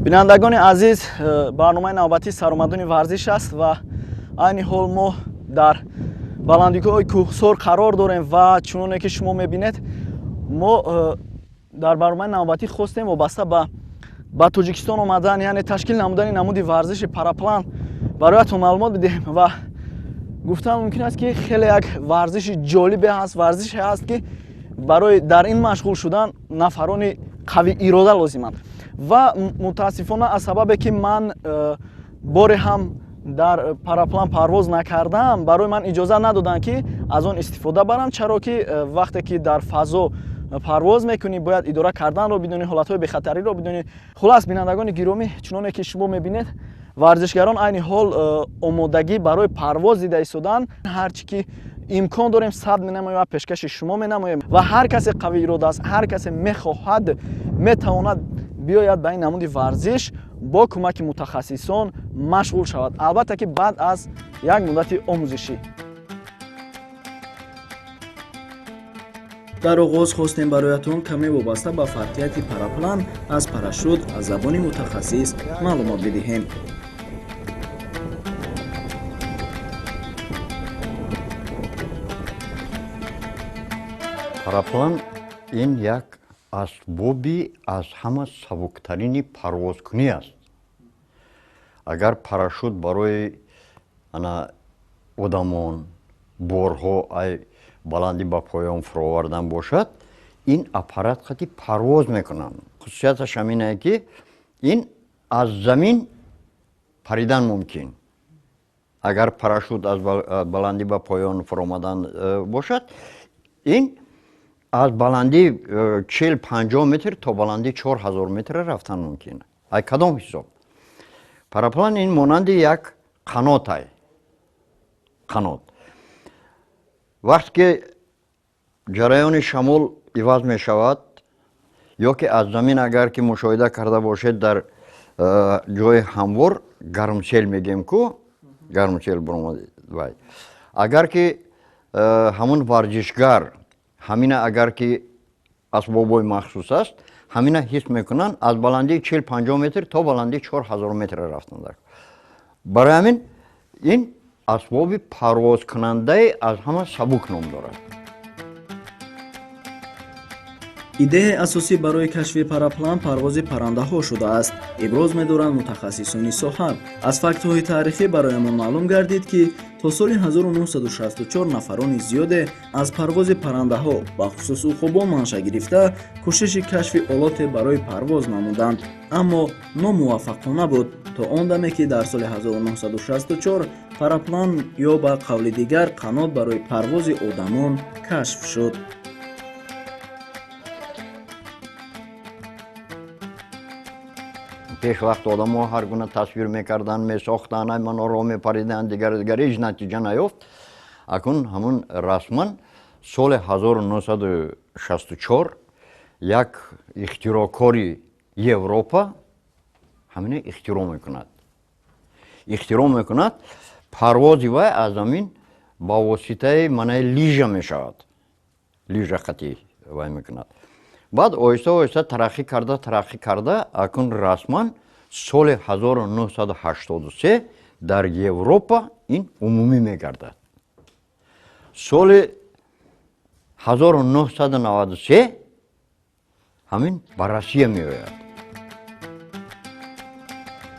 Бинандагони азиз, барномаи навбатии саромадони варзиш аст ва айни ҳол мо дар баландиҳои кӯҳсор қарор дорем ва чуноне ки шумо мебинед, мо дар барномаи навбатӣ хостем вобаста ба Тоҷикистон омадан, яъне ташкил намудани намуди варзиши параплан бароятон маълумот бидиҳем ва гуфтан мумкин аст, ки хеле як варзиши ҷолибе ҳаст, варзише ҳаст, ки барои дар ин машғул шудан нафарони қавӣ ирода лозиманд. Ва мутаассифона, аз сабабе ки ман боре ҳам дар параплан парвоз накардам, барои ман иҷоза надоданд, ки аз он истифода барам, чаро ки вақте ки дар фазо парвоз мекунӣ, бояд идора карданро бидонӣ, ҳолатҳои бехатариро бидонӣ. Хулас, бинандагони гиромӣ, чуноне ки шумо мебинед, варзишгарон айни ҳол омодагӣ барои парвоз дида истоданд. Ҳар чӣ ки имкон дорем, сабт менамоем ва пешкаши шумо менамоем. Ва ҳар касе қавӣ ирода аст, ҳар касе мехоҳад, метавонад биёяд ба ин намуди варзиш бо кӯмаки мутахассисон машғул шавад, албатта ки баъд аз як муддати омӯзишӣ. Дар оғоз хостем бароятон каме вобаста ба фарқияти параплан аз парашют аз забони мутахассис маълумот бидиҳем. Параплан ин як асбоби аз ҳама сабуктарини парвозкунӣ аст. Агар парашют барои ана одамон, борҳо ай баландӣ ба поён фуровардан бошад, ин аппарат қати парвоз мекунанд. Хусусияташ ҳаминае, ки ин аз замин паридан мумкин. Агар парашют аз баландӣ ба поён фуромадан бошад, ин аз баландии 40-50 метр то баландии 4000 метр рафтан мумкин. Ай кадом ҳисоб? Параплан ин монанди як қанотай, қанот. Вақте ки ҷараёни шамол иваз мешавад ё ки аз замин, агар ки мушоҳида карда бошед, дар ҷои ҳамвор гармсел мегем ку, гармсел буромад, вай агар ки ҳамун варзишгар ҳамина, агар ки асбобҳои махсус аст, ҳамина ҳис мекунанд, аз баландии 40-50 метр то баландии 4000 метр рафтан. Барои ҳамин ин асбоби парвозкунандаи аз ҳама сабук ном дорад. Идеяи асосӣ барои кашфи параплан парвози паррандаҳо шудааст, иброз медоранд мутахассисони соҳа. Аз фактҳои таърихӣ бароямон маълум гардид, ки то соли 1964 нафарони зиёде аз парвози паррандаҳо, бахусус уқобон, манша гирифта, кӯшиши кашфи олоте барои парвоз намуданд, аммо номуваффақона буд, то он даме ки дар соли 1964 параплан ё ба қавли дигар қанот барои парвози одамон кашф шуд. Пеш вақт одамо ҳар гуна тасвир мекарданд, месохтанд, ай маноро мепариданд, дигар дигар, ҳеҷ натиҷа наёфт. Акун ҳамун расман соли 1964 як ихтироъкори Европа ҳамина ихтироъ мекунад. Ихтироъ мекунад, парвози вай аз замин ба воситаи манаи лижа мешавад, лижа қатӣ вай мекунад. Баъд оҳиста оҳиста тараққӣ карда, тараққӣ карда, акун расман соли 1983 дар Европа ин умумӣ мегардад. Соли 1993 ҳамин ба Россия меояд.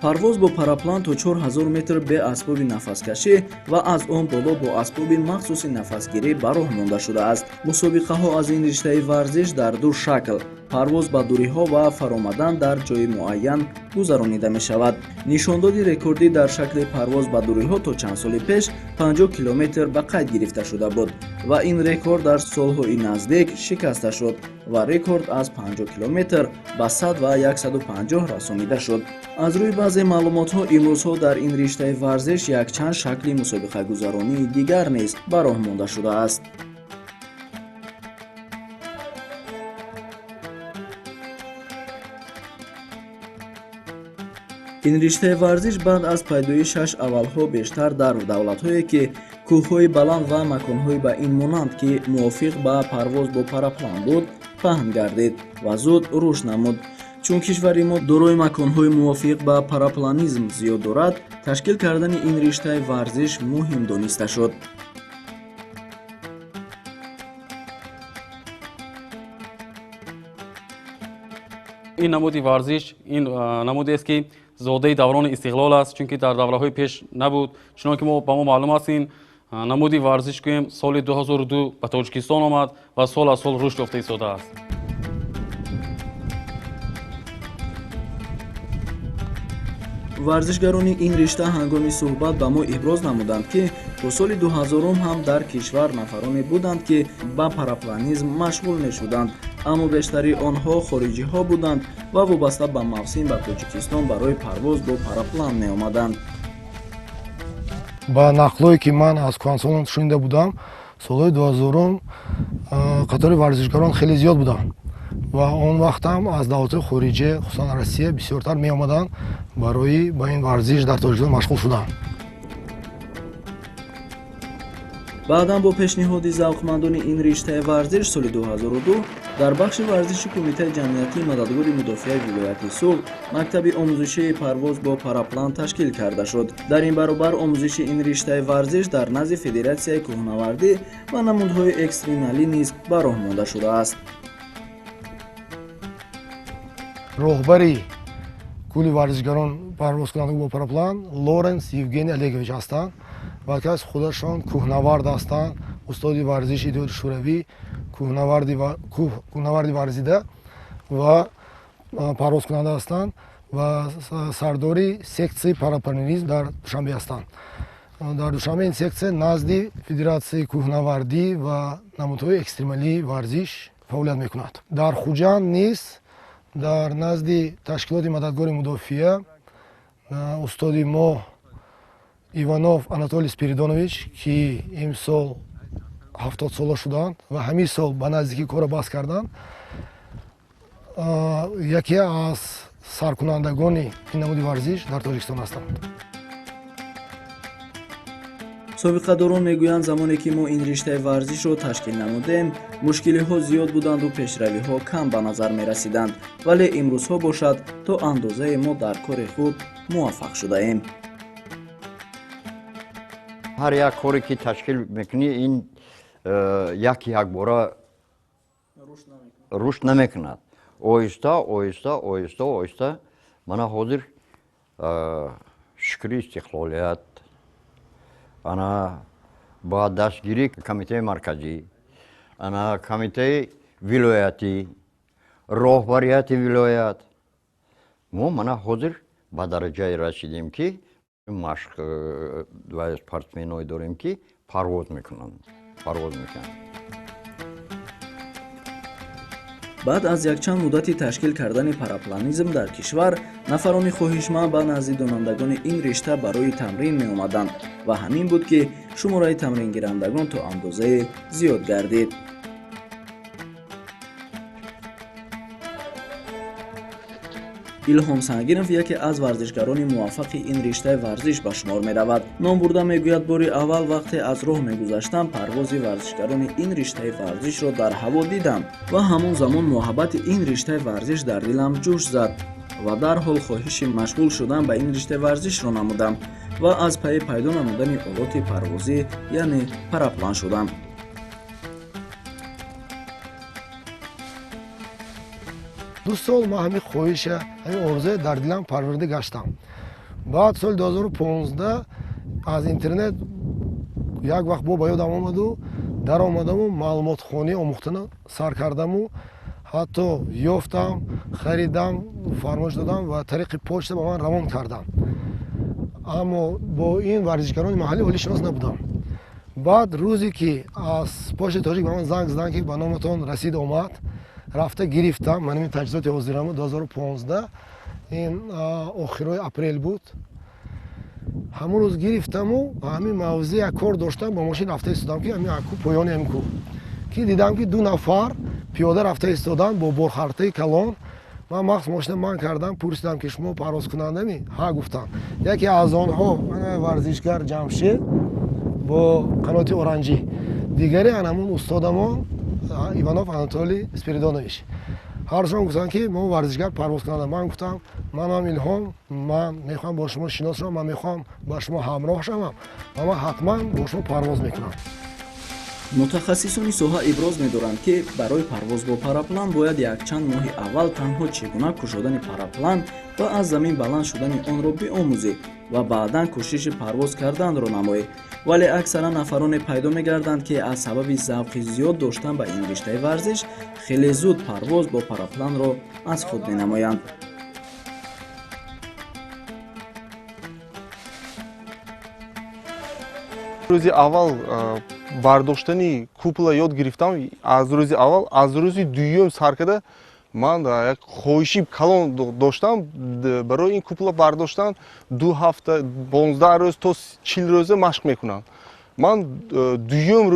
Парвоз бо параплан то 4000 метр бе асбоби нафаскашӣ ва аз он боло бо асбоби махсуси нафасгирӣ ба роҳ монда шудааст. Мусобиқаҳо аз ин риштаи варзиш дар ду шакл, парвоз ба дуриҳо ва фаромадан дар ҷои муайян, гузаронида мешавад. Нишондоди рекордӣ дар шакли парвоз ба дуриҳо то чанд соли пеш 50 километр ба қайд гирифта шуда буд ва ин рекорд дар солҳои наздик шикаста шуд ва рекорд аз 50 километр ба 100 ва 150 расонида шуд. Аз рӯи баъзе маълумотҳо, имрӯзҳо дар ин риштаи варзиш якчанд шакли мусобиқагузаронии дигар низ ба роҳ монда шудааст. Ин риштаи варзиш баъд аз пайдоишаш аввалҳо бештар дар давлатҳое, ки кӯҳҳои баланд ва маконҳои ба ин монанд, ки мувофиқ ба парвоз бо параплан буд, паҳн гардид ва зуд рушд намуд. Чун кишвари мо дорои маконҳои мувофиқ ба парапланизм зиёд дорад, ташкил кардани ин риштаи варзиш муҳим дониста шуд. Ин намуди варзиш ин намудест ки зодаи даврони истиқлол аст, чунки дар давраҳои пеш набуд. Чунон ки ба мо маълум аст, ин намуди варзиш гӯем соли 2002 ба Тоҷикистон омад ва сол аз сол рушд ёфта истодааст. Варзишгарони ин ришта ҳангоми суҳбат ба мо иброз намуданд, ки то соли 2000 ҳам дар кишвар нафароне буданд, ки ба парапланизм машғул мешуданд, аммо бештари онҳо хориҷиҳо буданд ва вобаста ба мавсим ба Тоҷикистон барои парвоз бо параплан меомаданд. Ба нақлое ки ман аз кӯҳансолон шунида будам, солҳои 2000 қатори варзишгарон хеле зиёд буданд ва он вақтам аз давлатҳои хориҷа, хусусан Россия, бисёртар меомаданд барои ба ин варзиш дар Тоҷикистон машғул шудан. Баъдан бо пешниҳоди завқмандони ин риштаи варзиш соли 2002 дар бахши варзиши Кумитаи ҷамъиятии мададгори мудофиаи вилояти Суғд мактаби омӯзишии парвоз бо параплан ташкил карда шуд. Дар ин баробар омӯзиши ин риштаи варзиш дар назди Федератсияи кӯҳнавардӣ ва намудҳои экстремалӣ низ ба роҳ монда шудааст. Роҳбари кулли варзишгарон парвозкунандагон бо параплан Лоренс Евгений Олегович ҳастанд ва кас худашон кӯҳнавард ҳастанд, устоди варзиши Иттиҳоди Шӯравӣ, кӯҳнаварди варзида ва парвозкунанда ҳастанд ва сардори сексияи парапланизм дар Душанбе ҳастанд. Дар Душанбе ин сексия назди Федератсияи кӯҳнавардӣ ва намудҳои экстремалии варзиш фаъолият мекунад. Дар Хуҷанд низ дар назди ташкилоти мададгори мудофиа устоди мо Иванов Анатолий Спиридонович, ки имсол 70 сола шуданд ва ҳамин сол ба наздикӣ корро бас карданд, яке аз саркунандагони ин намуди варзиш дар Тоҷикистон ҳастанд. Собиқадорон мегӯянд, замоне ки мо ин риштаи варзишро ташкил намудем, мушкилиҳо зиёд буданду пешравиҳо кам ба назар мерасиданд, вале имрӯзҳо бошад то андозае мо дар кори худ муваффақ шудаем. Ҳар як коре ки ташкил мекунӣ, ин як якбора рушд намекунад. Оҳиста оҳиста оҳиста оҳиста мана ҳозир шукри истиқлолият, ана ба дастгирии Комитаи марказӣ, ана Комитаи вилоятӣ, роҳбарияти вилоят, мо мана ҳозир ба дараҷае расидем, ки машқ ва спортсменое дорем, ки парвоз мекунанд, парвоз мекунанд. Баъд аз якчанд муддати ташкил кардани парапланизм дар кишвар, нафарони хоҳишманд ба назди донандагони ин ришта барои тамрин меомаданд ва ҳамин буд, ки шумораи тамрингирандагон то андозае зиёд гардид. Илҳом Сангинов яке аз варзишгарони муваффақи ин риштаи варзиш ба шумор меравад. Номбурда мегӯяд, бори аввал вақте аз роҳ мегузаштам, парвози варзишгарони ин риштаи варзишро дар ҳаво дидам ва ҳамон замон муҳаббати ин риштаи варзиш дар дилам ҷӯш зад ва дарҳол хоҳиши машғул шудан ба ин риштаи варзишро намудам ва аз пайи пайдо намудани олоти парвозӣ, яъне параплан шудам. Ду сол ман ҳамин хоҳиша, ҳамин орзуя дар дилам парварда гаштам. Баъд соли 2015 аз интернет як вақт бо ба ёдам омаду даромадаму маълумотхонӣ омӯхтана сар кардаму ҳатто ёфтам, харидам, фармоиш додам ва тариқи почта ба ман равон кардам. Аммо бо ин варзишгарони маҳаллӣ олӣ шинос набудам. Баъд рӯзе ки аз почтаи тоҷик ба ман занг заданд, ки ба номатон расид омад, рафта гирифтам. Ман ин таҷҳизоти ҳозираму 2015 ин охирои апрел буд. Ҳамон рӯз гирифтаму ҳамин мавзеъ як кор доштам, бо мошин рафта истодам, ки ҳамин ку поёни ҳамин кӯҳ, ки дидам, ки ду нафар пиёда рафта истоданд бо борхартаи калон. Ман махсус мошина манъ кардам, пурсидам, ки шумо парвозкунандами? Ҳа, гуфтам. Яке аз онҳо варзишгар Ҷамшед бо қаноти оранҷӣ, дигаре анамун устодамон Иванов Анатолий Спиридонович. Ҳаршон гуфтанд, ки мо варзишгар парвозкунанда. Ман гуфтам, манам Илҳом, ман мехоҳам бо шумо шинос шавам, ман мехоҳам ба шумо ҳамроҳ шавам ва ман ҳатман бо шумо парвоз мекунам. Мутахассисони соҳа иброз медоранд, ки барои парвоз бо параплан бояд якчанд моҳи аввал танҳо чӣ гуна кушодани параплан ва аз замин баланд шудани онро биомӯзӣ ва баъдан кӯшиши парвоз карданро намоӣ. Вале аксаран нафароне пайдо мегарданд, ки аз сабаби завқи зиёд доштан ба ин риштаи варзиш хеле зуд парвоз бо парапланро аз худ менамоянд. Рӯзи аввал бардоштани купола ёд гирифтам. Аз рӯзи аввал, аз рӯзи дуюм сар карда ман як хоҳиши калон доштам барои ин купола бардоштан. 2 ҳафта, 15 рӯз то 40 рӯза машқ мекунам. Ман дуюм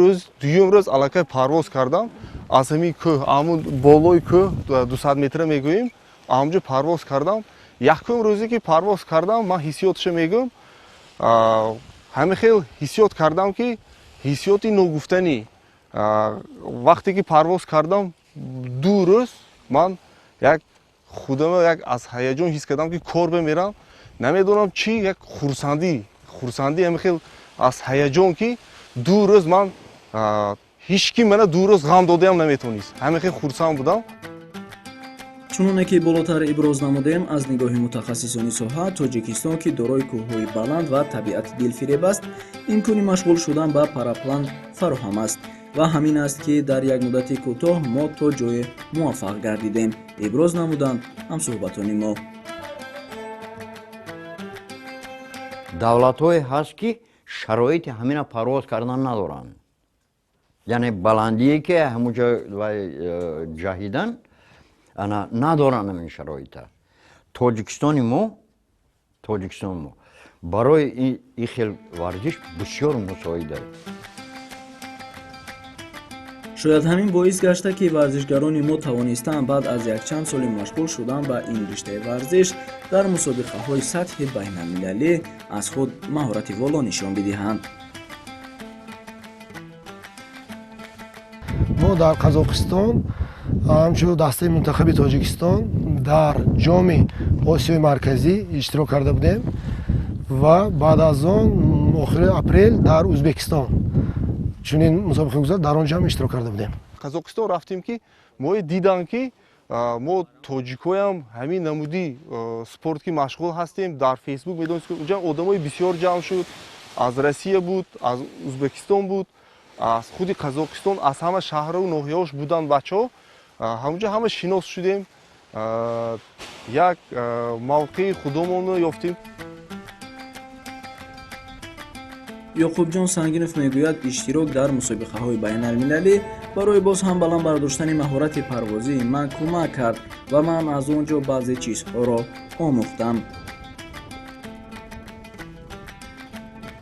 рӯз аллакай парвоз кардам. Аз ҳамин кӯҳ, ҳамун болои кӯҳ, 200 метра мегӯем, ҳамунҷо парвоз кардам. Якум рӯзе ки парвоз кардам, ман ҳиссиётшо мегӯям, ҳамин хел ҳиссиёт кардам, ки ҳиссиёти ногуфтанӣ. Вақте ки парвоз кардам, 2 рӯз ман як худама як аз ҳаяҷон ҳис кардам, ки кор бемерам. Намедонам чӣ, як хурсандӣ ҳамин хел аз ҳаяҷон, ки 2 рӯз ман ҳеҷ ки мана 2 рӯз ғам додаам наметавонист. Ҳамин хел хурсанд будам. Чуноне ки болотар иброз намудем, аз нигоҳи мутахассисони соҳа, Тоҷикистон, ки дорои кӯҳҳои баланд ва табиати дилфиреб аст, имкони машғул шудан ба параплан фароҳам аст ва ҳамин аст, ки дар як муддати кӯтоҳ мо то ҷое муваффақ гардидем, иброз намуданд ҳамсӯҳбатони мо. Давлатҳое ҳаст, ки шароити ҳамина парвоз кардан надоранд, яъне баландие ки ҳамунҷо ҷаҳидан ана надоранд ҳамин шароита. Тоҷикистони мо барои ин хел варзиш бисёр мусоид аст. Шояд ҳамин боис гашта, ки варзишгарони мо тавонистаанд баъд аз якчанд соли машғул шудан ба ин риштаи варзиш дар мусобиқаҳои сатҳи байналмилалӣ аз худ маҳорати воло нишон бидиҳанд. Мо дар Қазоқистон ҳамчун дастаи мунтахаби Тоҷикистон дар ҷоми Осиёи Марказӣ иштирок карда будем ва баъд аз он охири апрел дар Ӯзбекистон чунин мусобиқа гузашт, дар он ҷо ҳам иштирок карда будем. Қазоқистон рафтем, ки мо дидан, ки мо тоҷикоям ҳамин намуди спорт ки машғул ҳастем. Дар Фейсбук медонед, ки онҷа одамои бисёр ҷамъ шуд, аз Россия буд, аз Ӯзбекистон буд, аз худи Қазоқистон, аз ҳама шаҳру ноҳияҳош буданд бачаҳо. Ҳамунҷо ҳама шинос шудем, як мавқеи худомонро ёфтем. Ёқубҷон Сангинов мегӯяд, иштирок дар мусобиқаҳои байналмилалӣ барои боз ҳам баланд бардоштани маҳорати парвозии ман кӯмак кард ва ман аз он ҷо баъзе чизҳоро омӯхтам.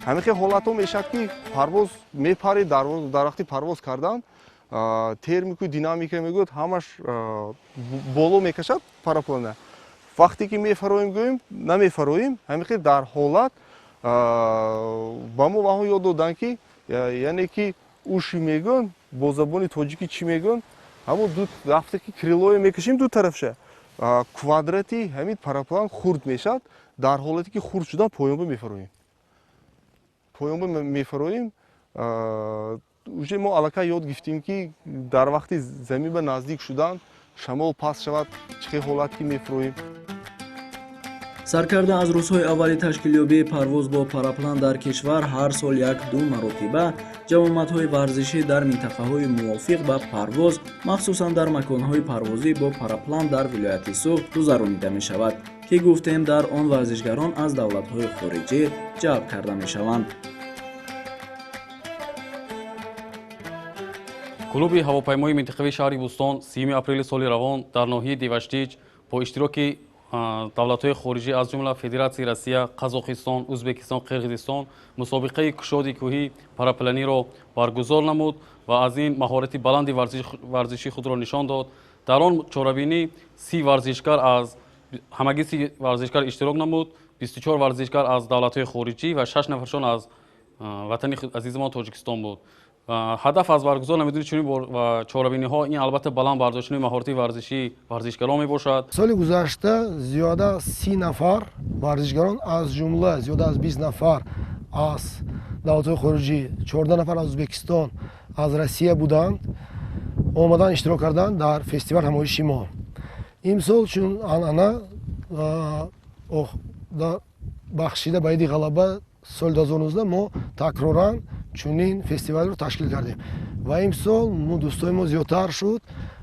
Ҳамин хел ҳолатҳо мешавад, ки парвоз мепарӣ, дар вақти парвоз кардан термику динамика мегӯяд, ҳамаш боло мекашад параплана. Вақте ки мефароем, гӯем намефароем, ҳамин хел дар ҳолат ба мо ваҳо ёд доданд, ки яъне ки уши мегӯянд, бо забони тоҷикӣ чӣ мегӯянд, ҳамон ду вақте ки крилое мекашем ду тарафша, квадрати ҳамин параплан хурд мешавад. Дар ҳолате ки хурд шудан поёнба мефароем, поёнба мефароем. Уже мо аллакай ёд гирифтем, ки дар вақти замин ба наздик шудан шамол паст шавад, чӣ хел ҳолат ки мефароем. Саркарда аз рӯзҳои аввали ташкилёбии парвоз бо параплан дар кишвар ҳар сол як-ду маротиба ҷамъомадҳои варзишӣ дар минтақаҳои мувофиқ ба парвоз, махсусан дар маконҳои парвозӣ бо параплан дар вилояти Суғд гузаронида мешавад, ки гуфтем дар он варзишгарон аз давлатҳои хориҷӣ ҷалб карда мешаванд. Клуби ҳавопаймои минтақавии шаҳри Бӯстон 3 апрели соли равон дар ноҳияи Деваштич бо иштироки давлатҳои хориҷӣ аз ҷумла Федератсияи Россия, Қазоқистон, Ӯзбекистон, Қирғизистон мусобиқаи кушоди кӯҳӣ парапланиро баргузор намуд ва аз ин маҳорати баланди варзиши худро нишон дод. Дар он чорабинӣ 30 варзишгар аз ҳамагӣ 30 варзишгар иштирок намуд, 24 варзишгар аз давлатҳои хориҷӣ ва 6 нафаршон аз ватани азизамон Тоҷикистон буд. Ҳадаф аз баргузор намудани чунин чорабиниҳо ин албатта баланд бардоштани маҳорати варзишии варзишгарон мебошад. Соли гузашта зиёда 30 нафар варзишгарон, аз ҷумла зиёда аз 20 нафар аз давлатҳои хориҷӣ, 14 нафар аз Ӯзбекистон, аз Россия буданд, омадан иштирок карданд дар фестивал ҳамоиши мо. Имсол чун анъана бахшида ба иди ғалаба соли 2019 мо такроран чунин фестивалро ташкил кардем ва имсол дӯстои мо зиёдтар шуд.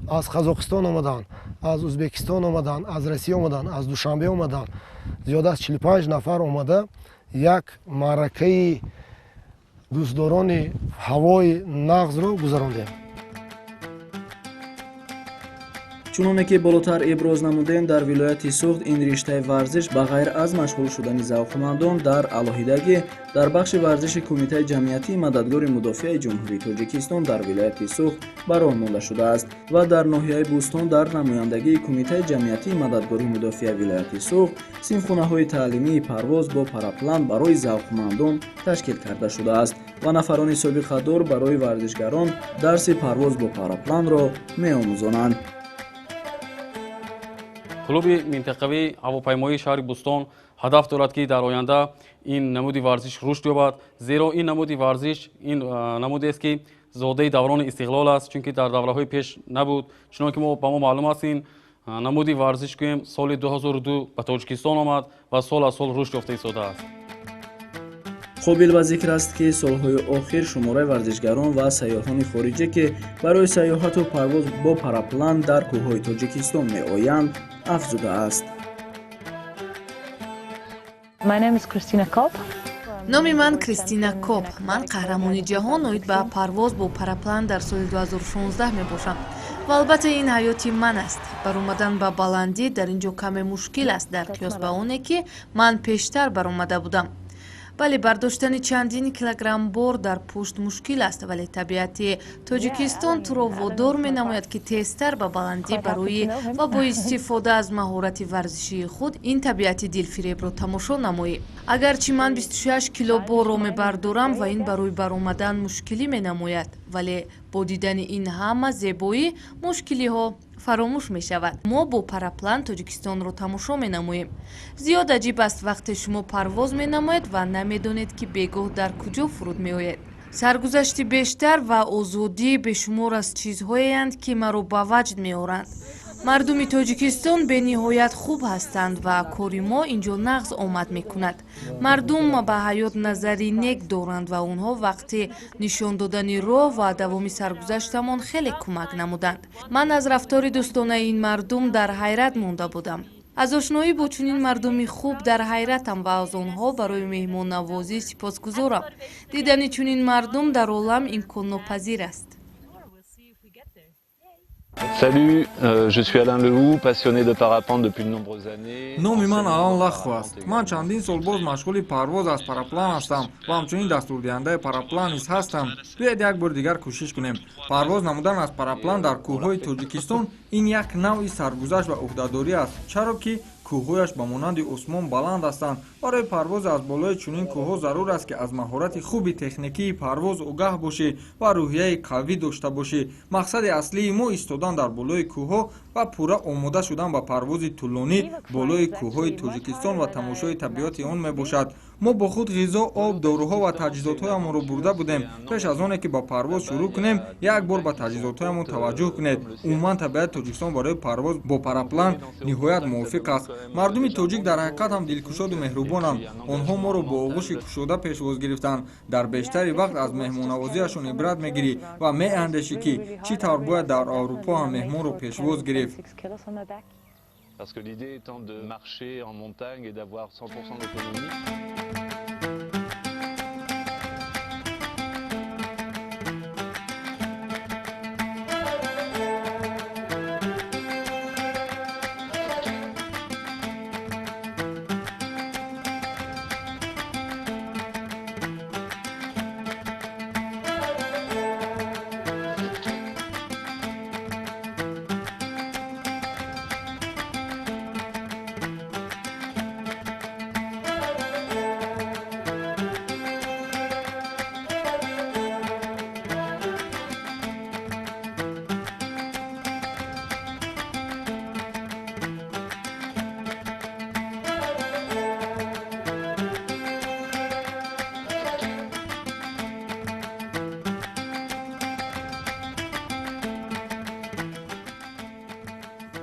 Аз Қазоқистон омаданд, аз Ӯзбекистон омаданд, аз Россия омаданд, аз Душанбе омаданд. Зиёда аз 45 нафар омада як маъракаи дӯстдорони ҳавои нағзро гузарондем. Чуноне ки болотар иброз намудем, дар вилояти Суғд ин риштаи варзиш ба ғайр аз машғул шудани завқмандон дар алоҳидагӣ дар бахши варзиши Кумитаи ҷамъиятии мададгори мудофиаи Ҷумҳурии Тоҷикистон дар вилояти Суғд ба роҳ монда шудааст ва дар ноҳияи Бӯстон дар намояндагии Кумитаи ҷамъиятии мададгори мудофиаи вилояти Суғд синфхонаҳои таълимии парвоз бо параплан барои завқмандон ташкил карда шудааст ва нафарони собиқадор барои варзишгарон дарси парвоз бо парапланро меомӯзонанд. Клуби минтақавии ҳавопаймоии шаҳри Бӯстон ҳадаф дорад, ки дар оянда ин намуди варзиш рушд ёбад, зеро ин намуди варзиш ин намудест, ки зодаи даврони истиқлол аст, чунки дар давраҳои пеш набуд. Чунон ки ба мо маълум аст, ин намуди варзиш гӯем соли 2002 ба Тоҷикистон омад ва сол аз сол рушд ёфта истодааст. Қобил ба зикр аст, ки солҳои охир шумораи варзишгарон ва сайёҳони хориҷӣ, ки барои сайёҳату парвоз бо параплан дар кӯҳҳои Тоҷикистон меоянд, афзудааст. Номи ман Кристина Коп. Ман қаҳрамони ҷаҳон оид ба парвоз бо параплан дар соли 2016 мебошам. Ва албатта ин ҳаёти ман аст. Баромадан ба баландӣ дар ин ҷо каме мушкил аст дар қиёс ба оне, ки ман пештар баромада будам. Бале, бардоштани чандин килограмм бор дар пушт мушкил аст, вале табиати Тоҷикистон туро водор менамояд, ки тезтар ба баландӣ бароӣ ва бо истифода аз маҳорати варзишии худ ин табиати дилфиребро тамошо намоӣ. Агарчи ман 26 кило борро мебардорам ва ин барои баромадан мушкилӣ менамояд, вале бо дидани ин ҳама зебоӣ мушкилиҳо фаромӯш мешавад. Мо бо параплан Тоҷикистонро тамошо менамоем. Зиёд аҷиб аст, вақте шумо парвоз менамоед ва намедонед, ки бегоҳ дар куҷо фуруд меоед. Саргузашти бештар ва озодӣ бешумор аз чизҳоеанд, ки маро ба ваҷд меоранд. Мардуми Тоҷикистон бениҳоят хуб ҳастанд ва кори мо инҷо нағз омад мекунад. Мардум ба ҳаёт назари нек доранд ва онҳо вақти нишон додани роҳ ва давоми саргузаштамон хеле кӯмак намуданд. Ман аз рафтори дӯстонаи ин мардум дар ҳайрат монда будам. Аз ошноӣ бо чунин мардуми хуб дар ҳайратам ва аз онҳо барои меҳмоннавозӣ сипосгузорам. Дидани чунин мардум дар олам имконнопазир аст. Salut, je suis Alain Lehoux, passionné de parapente depuis de nombreuses années. Номи ман Алан Лаху аст. Ман чандин сол боз машғули парвоз аз параплан ҳастам ва ҳамчунин дастурдиҳандаи параплан низ ҳастам. Биёед як бори дигар кӯшиш кунем. Парвоз намудан аз параплан дар кӯҳҳои Тоҷикистон ин як навъи саргузашт ва ӯҳдадорӣ аст, чаро ки кӯҳҳояш ба монанди осмон баланд ҳастанд. Барои парвоз аз болои чунин кӯҳҳо зарур аст, ки аз маҳорати хуби техникии парвоз огаҳ бошӣ ва рӯҳияи қавӣ дошта бошӣ. Мақсади аслии мо истодан дар болои кӯҳҳо ва пурра омода шудан ба парвози тӯлонӣ болои кӯҳҳои Тоҷикистон ва тамошои табиати он мебошад. Мо бо худ ғизо, об, доруҳо ва таҷҳизотҳоямонро бурда будем. Пеш аз оне ки ба парвоз шурӯъ кунем, як бор ба таҷҳизотҳоямон таваҷҷӯҳ кунед. Умуман табиати Тоҷикистон барои парвоз бо параплан ниҳоят мувофиқ аст. Мардуми тоҷик дар ҳақиқат ҳам дилкушоду меҳрубонанд. Онҳо моро бо оғӯши кушода пешвоз гирифтанд. Дар бештари вақт аз меҳмоннавозиашон ибрат мегирӣ ва меандешӣ, ки чӣ тавр бояд дар Аврупо ҳам меҳмонро пешвоз гирифт. Parce que l'idée étant de marcher en montagne et d'avoir 100% d'autonomie.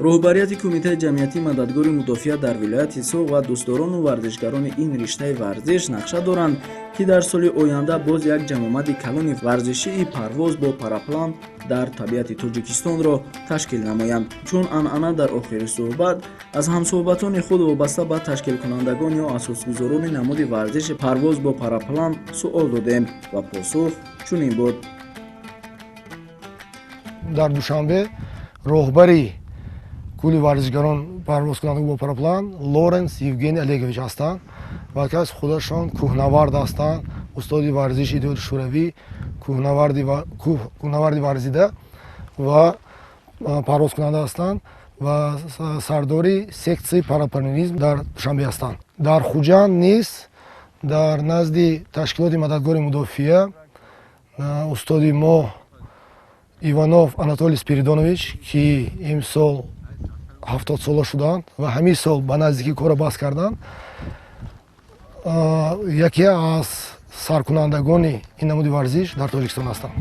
Роҳбарияти Кумитаи ҷамъиятии мададгори мудофиа дар вилояти Суғд ва дӯстдорону варзишгарони ин риштаи варзиш нақша доранд, ки дар соли оянда боз як ҷамъомади калони варзишии парвоз бо параплан дар табиати Тоҷикистонро ташкил намоянд. Чун анъана, дар охири суҳбат аз ҳамсуҳбатони худ вобаста ба ташкилкунандагон ё асосгузорони намуди варзиши парвоз бо параплан суол додем ва посух чунин буд. Дар Душанбе роҳбари кулли варзишгарон парвозкунанда бо параплан Лоренс Евгений Олегович ҳастанд ва кас худашон кӯҳнавард ҳастанд, устоди варзиши Иттиҳоди Шӯравӣ, кӯҳнаварди варзида ва парвозкунанда ҳастанд ва сардори сексияи парапланеризм дар Душанбе ҳастанд. Дар Хуҷанд низ дар назди ташкилоти мададгори мудофиа устоди мо Иванов Анатолий Спиридонович, ки имсол 70 сола шуданд ва ҳамин сол ба наздикӣ корро бас карданд, яке аз саркунандагони ин намуди варзиш дар Тоҷикистон ҳастанд.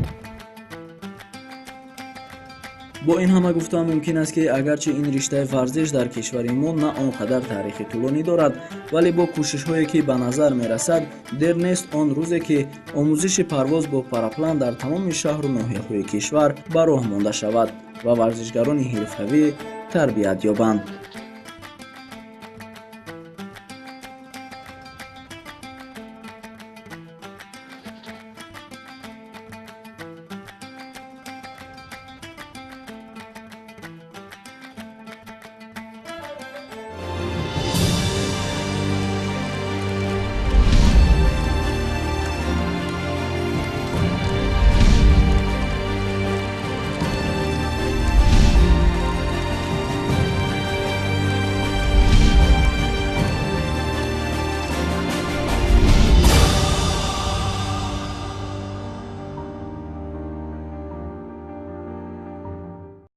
Бо ин ҳама гуфтан мумкин аст, ки агарчи ин риштаи варзиш дар кишвари мо на он қадар таърихи тӯлонӣ дорад, вале бо кӯшишҳое ки ба назар мерасад, дер нест он рӯзе, ки омӯзиши парвоз бо параплан дар тамоми шаҳру ноҳияҳои кишвар ба роҳ монда шавад ва варзишгарони ҳирфавӣ тарбият ёбанд.